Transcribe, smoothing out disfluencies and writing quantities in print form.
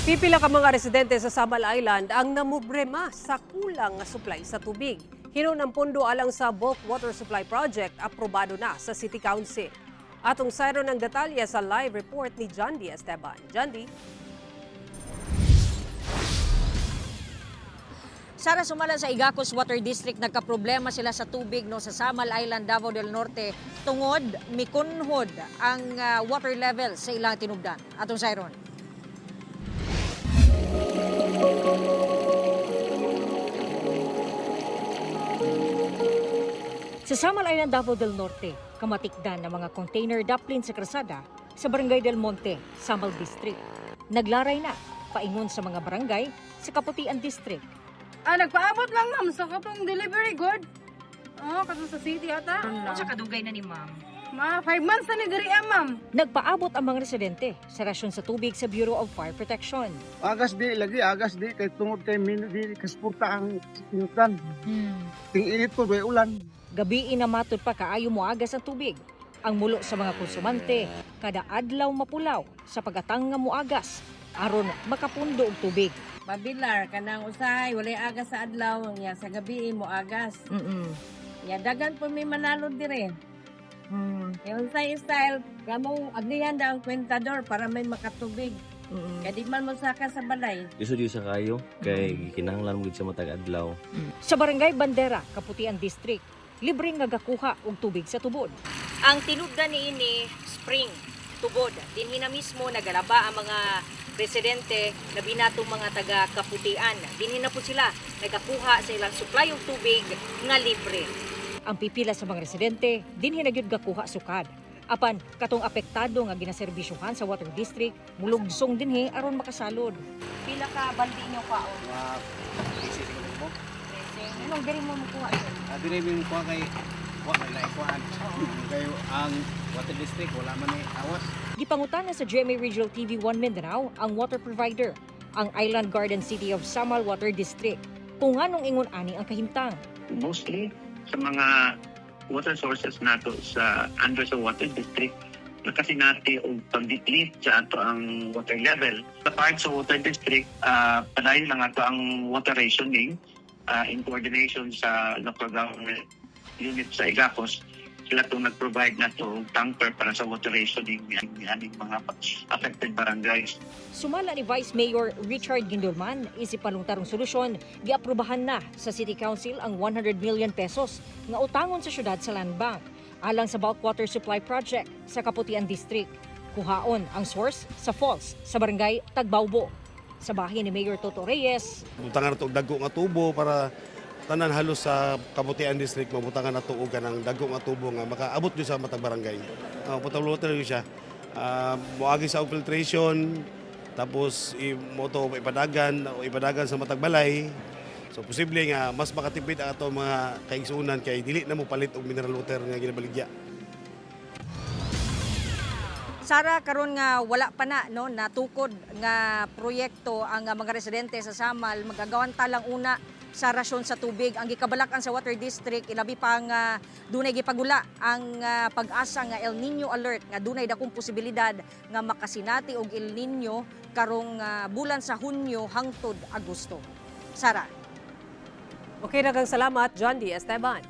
Pipila ka mga residente sa Samal Island ang namobrema sa kulang nga supply sa tubig. Hinuon ang pondo alang sa Bulk Water Supply Project aprobado na sa City Council. Atong sayron ang detalye sa live report ni John D. Esteban. John D. Sara, sumala sa Igacos Water District, nagkaproblema sila sa tubig, no, sa Samal Island, Davao del Norte, tungod mikunhod ang water level sa ilang tinubdan. Atong sayron. Sa Samal Island, Davao del Norte, kamatikdan ng mga container daplin sa krasada sa Barangay del Monte, Samal District. Naglaray na, paingon sa mga barangay sa Kaputian District. Ah, nagpaabot lang, ma'am, sa katong delivery good. Oh, katong sa city ata. Unsa kadugay na ni ma'am? Ma, 5 months na ni diri ah, ma'am. Nagpaabot ang mga residente sa rasyon sa tubig sa Bureau of Fire Protection. Agas di lagi, agas di kay tungod kay min di kasporta ang tinutan. Ting init ko bay ulan. Gabi inamatod pa kaayo moagas ang tubig. Ang mulo sa mga konsumante, kada adlaw mapulaw sa pagatang nga moagas aron makapundo og tubig. Pabilar kanang usahay walay agas sa adlaw nya sa gabi mo agas. Ya dagan po may manalo dire. Yung sa style kamong aglihan daw ang kwentador para may makatubig. Kay di man mo saka sa balay. Lisod yun sa kayo kay kinahanglan mo gid sa matag adlaw. Sa Barangay Bandera, Kaputian District, libre nga gakuha og tubig sa tubod. Ang tinubdan niini spring tubod. Dinhi na mismo nagalaba ang mga residente na binatong mga taga Kaputian. Dinhi na po sila nagakuha sa ilang supply og tubig nga libre. Ang pipila sa mga residente dinhi na gyud gakuha sukad. Apan katong apektado nga ginaserbisyuhan sa water district mulugsong dinhi aron makasalod. Pila ka baldi inyo kaon? Mga 13 siguro mo. Anong diri mo mukuha? Ah, dire mi mo kay wa may laikuan. Kay ang water district wala man ni awas. Gipangutana sa GMA Regional TV 1 Mindanao ang water provider, ang Island Garden City of Samal Water District, kung nganong ingon ani ang kahimtang. Mostly sa mga water sources nato sa under sa water district nakasinati og pag-deplete sa ato ang water level. Sa part sa water district, padayon lang ato ang water rationing in coordination sa local government unit sa Igacos. Sila itong nag-provide na to og tanker para sa water rationing aning mga affected barangays. Sumala ni Vice Mayor Richard Gindulman, isip palungtarong solusyon, giaprobahan na sa City Council ang ₱100 million nga utangon sa syudad sa Land Bank alang sa bulk water supply project sa Kaputian District. Kuhaon ang source sa falls sa barangay Tagbaubo. Sa bahin ni Mayor Toto Reyes, Butangan nato og dagko nga tubo para tanan halos sa Kaputian District mabutangan nato og kanang dagko nga tubo nga makaabot gyud sa matag barangay. Potable water gyud siya. Moagi sa filtration, tapos i mo to ipadagan o ipadagan sa matag balay. So posible nga mas makatipid ang ato mga kaigsuonan kay dili na mo palit og mineral water nga ginabaligya. Sara, karon nga wala pa na, no, natukod nga proyekto ang mga residente sa Samal, magagawan ta lang una sa rasyon sa tubig. Ang gikabalak-an sa Water District, ilabi pa nga dunay gipagula ang pag-asa nga El Nino alert nga dunay dakong posibilidad nga makasinati og El Nino karong bulan sa Hunyo hangtod Agosto. Sara. Okay, daghang salamat, John D. Esteban.